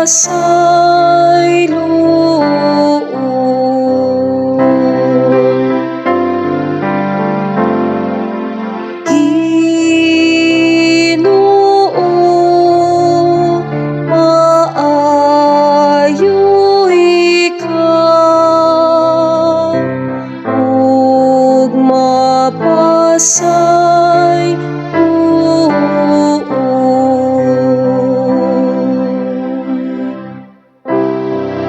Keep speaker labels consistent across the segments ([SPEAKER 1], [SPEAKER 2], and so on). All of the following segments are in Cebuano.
[SPEAKER 1] mapasayloon. Ginoo, maayo ikaw ug mapasayloon.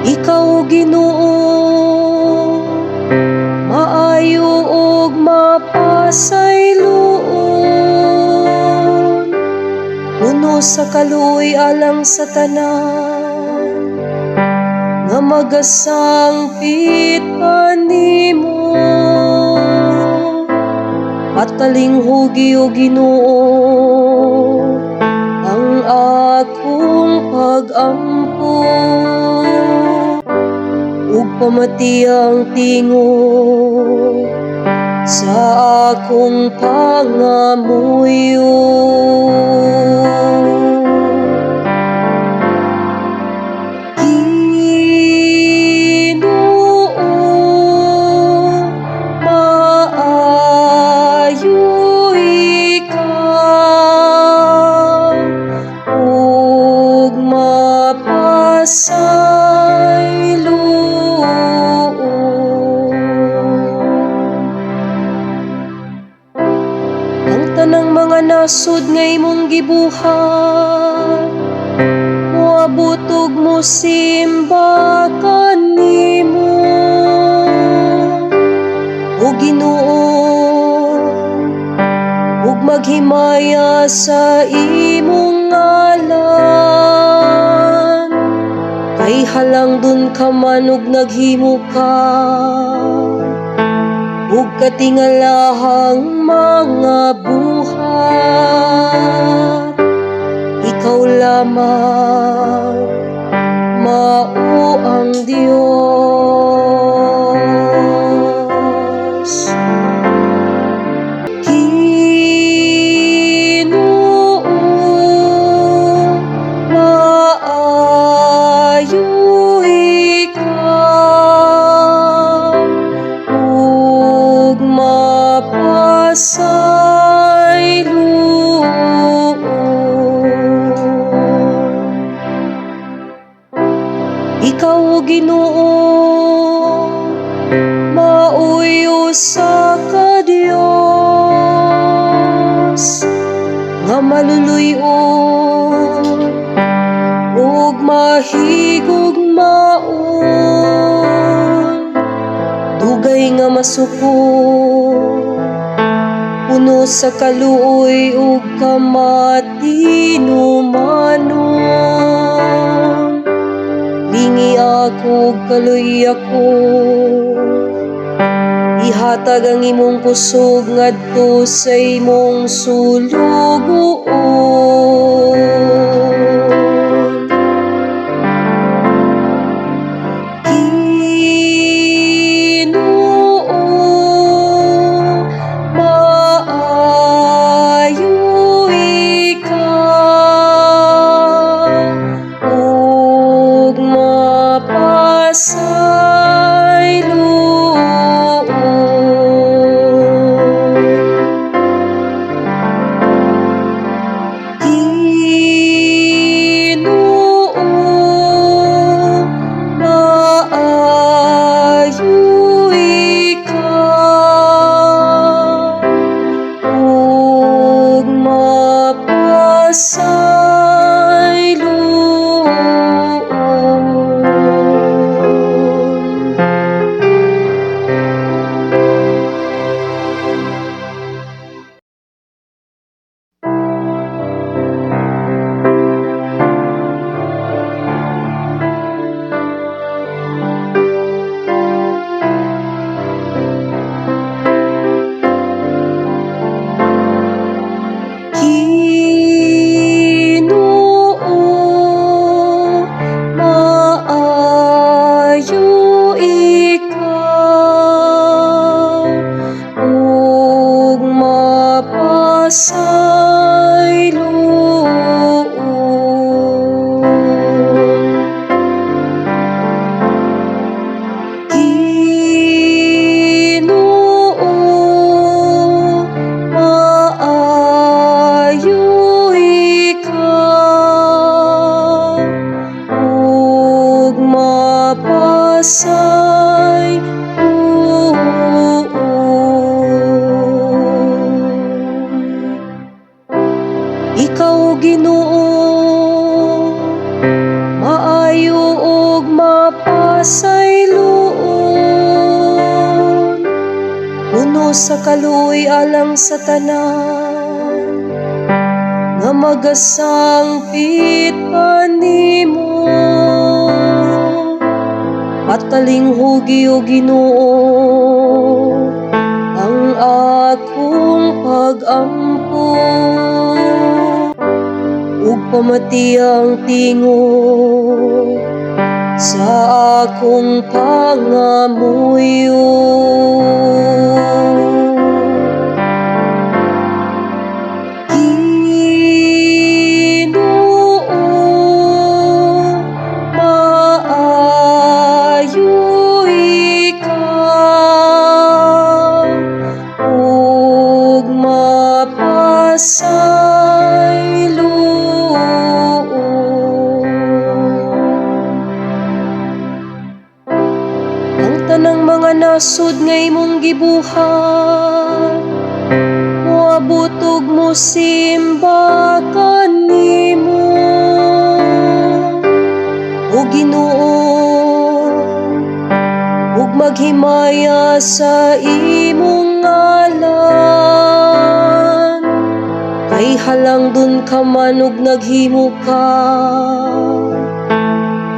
[SPEAKER 1] Ikaw, Ginoo, maayo ug mapasayloon, puno sa kaluoy alang sa tanan nga magasangpit kanimo. Patalinghugi, o Ginoo, ang akong pag-ampo ug pamatia ang tingog sa akong pangamuyo. Ginoo, maayo ikaw ug mapasayloon. Ang tanang mga nasod nga imong gibuhat moabot ug mosimba kanimo, o Ginoo, ug maghimaya sa imong ngalan, kay halangdon ka man ug naghimo ka ug katingalahang mga buhat. Ikaw lamang mao ang Dios. Ginoo, maayo ikaw ug mapasayloon. Ikaw, o Ginoo, maoy usa ka Dios nga maluluy-on ug mahigugmaon, dugay nga masuko, puno sa kaluoy ug kamatinumanon. Lingi ako ug kaluoyi ako. Ihatag ang imong kusog ngadto sa imong sulugoon. Ginoo, maayo ikaw ug mapasayloon. mapasayloon, puno sa kaluoy alang sa tanan nga magasangpit kanimo. Patalinghugi, o Ginoo, ang akong pag-ampo ug pamatia ang tingog sa akong pangamuyo. Ginoo, maayo ikaw ug mapasayloon. Ang tanang mga nasod nga imong gibuhat moabot ug mosimba kanimo, o Ginoo, ug maghimaya sa imong ngalan, kay halangdon ka man ug naghimo ka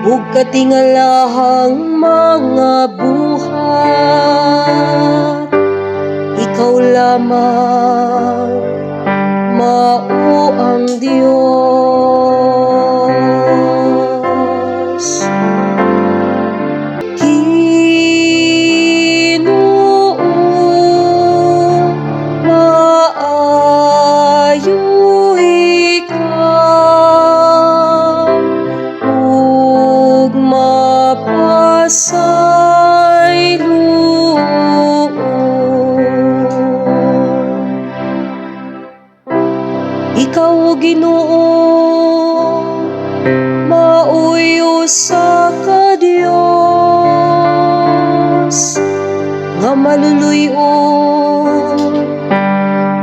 [SPEAKER 1] ug katingalahang mga buhat. Ikaw lamang mao ang Dios. Ginoo, maayo ikaw ug mapasayloon. Ikaw, o Ginoo, maoy usa ka Dios nga maluluy-on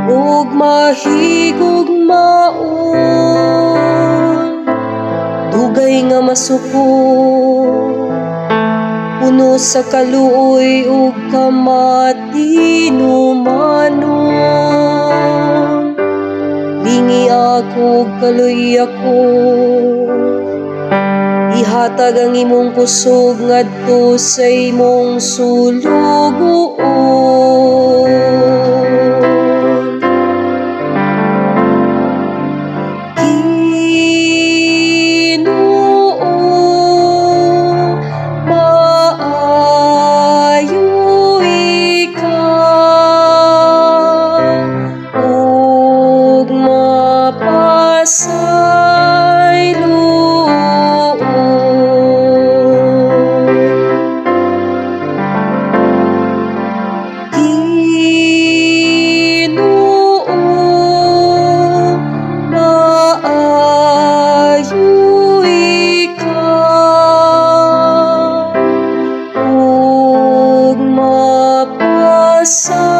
[SPEAKER 1] ug mahigugmaon, dugay nga masuko, puno sa kaluoy ug kamatinumanon. Lingi ako ug kaluoyi ako. Ihatag ang imong kusog ngadto sa imong sulugoon. Ginoo, maayo ikaw ug mapasayloon. Ginoo, maayo ikaw ug mapasayloon.